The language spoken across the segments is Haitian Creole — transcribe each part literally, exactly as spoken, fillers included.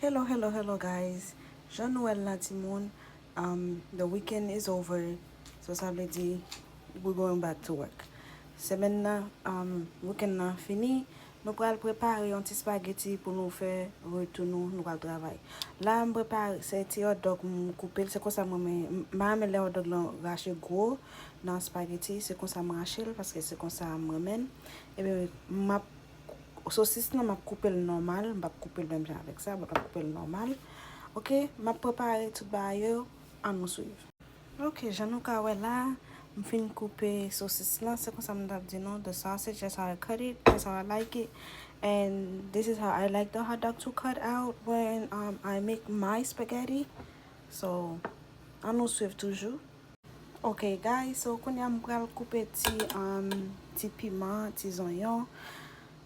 Hello, hello, hello, guys. Jan nou wè l la, timoun, um, the weekend is over. So, sa vle di, we going back to work. Semèn nan, um, weekend nan fini. Nou pral prepare yon ti spaghetti pou nou fè retou nou, nou pral travay. La, m prepare, se ti hot dog m koupe l, se konsa mwen, men, m pa renmen lè hot dog lan rache gwo nan spaghetti, se konsa m rache l, paske se konsa m renmen l. Ebyen, m ap Sosis lan, m ap koupe l nòmal. M p ap koupe l menm jan avèk sa, but m ap koupe l nòmal. Oke, m ap prepare tout bagay yo. Ann nou swiv. Oke, jan nou ka wè la, m fin koupe sosis lan. Se konsa m t ap di nou, the sausage, that's how I cut it, that's how I like it. And this is how I like the hot dog to cut out when, um, I make my spaghetti. So, ann nou swiv toujou. Ok, guys, so kounye a m pral koupe ti, um, ti piman, ti zonyon.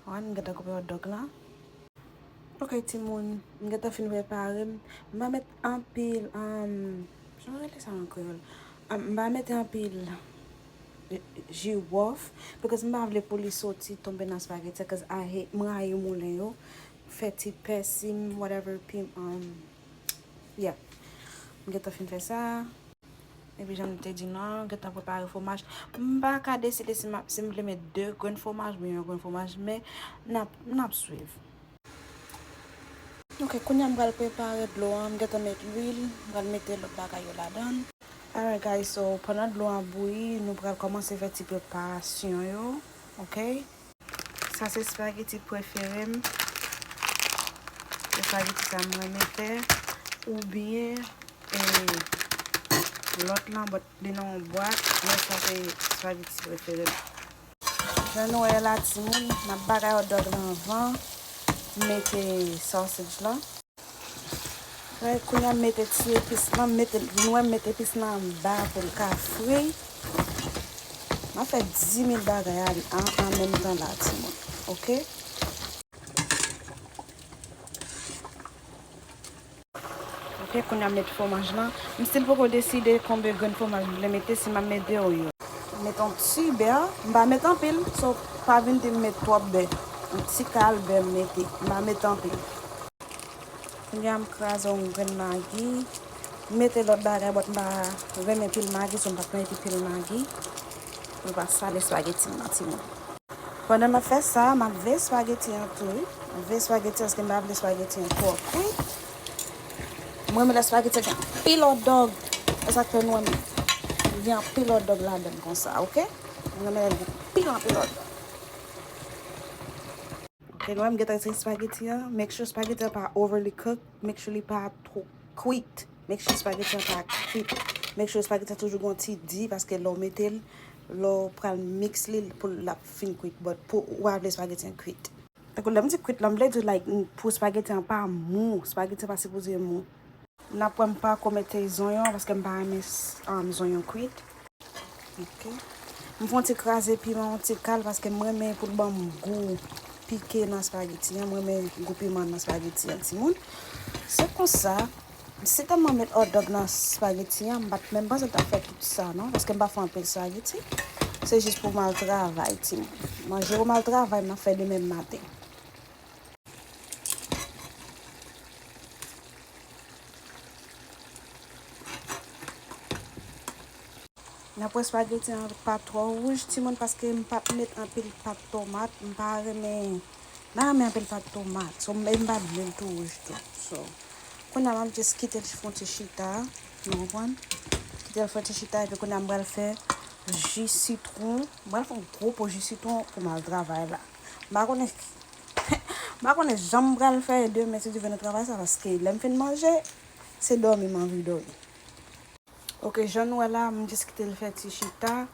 Wan, m gentan koupe hot dog lan. Ok, timoun, m gentan fin prepare. M, m pa met anpil, um, jan yo rele sa an kreyòl? Um, m pa mete anpil, eh, jiwòf, because m pa vle pou li soti tonbe nan spaghetti, 'cause I hate, m rayi moulen yo. Fè ti pèsi m, whatever, pi, um, yeah. M gentan fin fè sa. Epi jan m te di nou an, gentan prepare fwomaj. M pa ka deside si m ap, si m vle met de grenn fwomaj oubyen yon grenn fwomaj, men n ap, n ap swiv. Ok, kounye a m pral prepare dlo an, m gentan met lwil, m pral mete lòt bagay yo ladan l. Alright guys, so pandan dlo an bouyi, nou pral kòmanse fè ti preparasyon yo, ok? Sa se spaghetti prefere m. Se spaghetti sa m renmen fè. Oubyen, eh, lòt lan, but li nan yon bwat. Men sa se spaghetti prefere m. Jan nou wè la, timoun, m ap bagay hot dog lan anvan m mete sausage lan. Kounye a m mete ti epis lan, m mete, nou wè m mete epis lan anba pou l ka fri. M ap fè dis mil bagay a, an, an menm tan la, timoun. Ok? Ok, kounye a m met fwomaj lan. M still poko deside konbyen grenn fwomaj m vle mete, si m ap met de oubyen. M met yon ti bè, m pa met anpil, so pa vin di m met twòp bè. Yon ti kal bè m mete, m pa met anpil. Kounye a m kraze yon grenn magi. M mete lòt bagay, but m pa renmen pil magi, so m p ap mete pil magi. Pou l pa sale spaghetti m nan, timoun. Pandan m ap fè sa, m ap veye spaghetti an tou, wi. M ap veye spaghetti an, paske m pa vle spaghetti an twò kwit. M renmen lè spaghetti an gen anpil hot dog. Se sa k fè nou wè m, gen anpil hot dog ladan l konsa, ok? M renmen lè l gen anpil, anpil hot dog. Ok, nou wè m gentan retire spaghetti an. Make sure spaghetti an pa overly cook. Make sure li pa twò kwit. Make sure spaghetti an pa kwit. Make sure spaghetti an toujou gon ti di, paske lè w mete l, lè w pral mix li, pou l ap fin kwit. But pou ou pa vle spaghetti an kwit. Tankou lè m di kwit la, m vle di, like, pou spaghetti an pa mou. Spaghetti an pa sipoze mou. N ap wè m pa ko mete zonyon, paske m pa renmen, um, zonyon kwit. Ok. M fè yon ti kraze piman, yon ti kal, paske m renmen pou l ban m gou pike nan spaghetti an. M renmen gou piman nan spaghetti an, timoun. Se konsa, si te m met hot dog nan spaghetti an, m pa t menm panse m t ap fè tout sa, non, paske m pa fè anpil spaghetti. Se jis pou m al travay, timoun. Manje pou m al travay, m ap fè demen maten. N ap wè spaghetti an pa twò wouj, timoun, paske m pa t met anpil pat tomat. M pa renmen, m pa renmen anpil pat tomat. So, m, m pa t vle l tou wouj tou. So, kounye a m ap just kite l fè yon ti chita. Nou konprann? Kite l fè yon ti chita, epi kounye a m pral fè ji sitwon. M pral fè yon gwo po ji sitwon pou m al travay la. M pa konnen M pa konnen jan m pral fè demen, si Dye vle, nan travay sa, paske lè m fin manje, se dòmi m anvi dòmi. Ok, jan nou wè la, m jis kite l fè ti chita.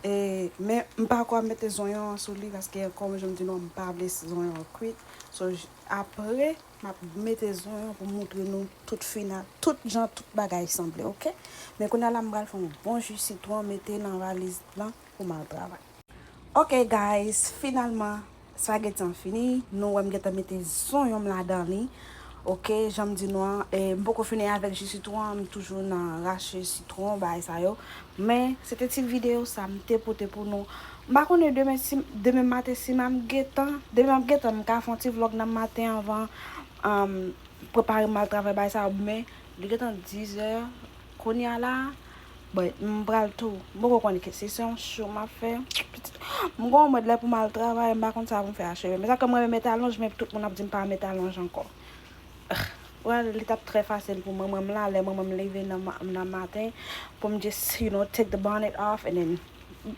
E, men m pa ko ap mete zonyon an sou li, paske ankò, jan m di nou, m pa vle zonyon an kwit. So, j-, apre, m ap mete zonyon pou m montre nou tout final, tout jan, tout bagay sanble, ok? Men kounye a la, m pral fè yon bon ji sitwon, mete nan valiz lan pou m al travay. Ok, guys, finalman, spaghetti an fini. Nou wè m gentan mete zonyon m ladan li. Ok, jan m di nou an, e, m poko fini avèk ji sitwon an, m toujou nan rache sitwon, bagay sa yo. Men, se te ti videyo sa m te pote pou nou. M pa konnen demen si, demen maten si m ap gentan, demen m ap gentan, m ka fè yon ti vlog nan maten anvan, um, prepare m al travay bagay sa yo, men li gentan dizè kounye a la, but m pral tou. M poko konn ki se, se yon show m ap fè. M gon mòd lè pou m al travay, m pa konn sa pou m fè acheve. Men sa ke mwen menm met alonj, men tout moun ap di m pa met alonj ankò. Well, li t ap trè fasil pou manman m la, lè manman m leve nan ma- nan maten, pou m just, you know, take the bonnet off and then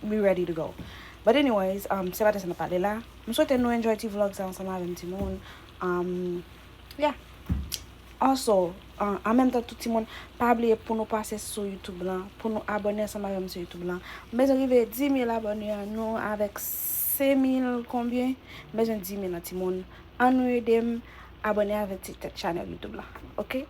we ready to go. But anyways, um, se pa de sa n ap pale la. M swete nou enjoy ti vlog sa ansanm avè m, timoun. Um, yeah. Also, uh, an menm tan, tout timoun, pa bliye pou nou pase sou YouTube lan, pou nou abòne ansanm avè m sou YouTube lan. M bezwen rive dis mil abòne an nou avèk senk mil konbyen? M bezwen dis mil an, timoun. Ann nou ede m abòne avèk ti tèt chanèl YouTube lan, oke?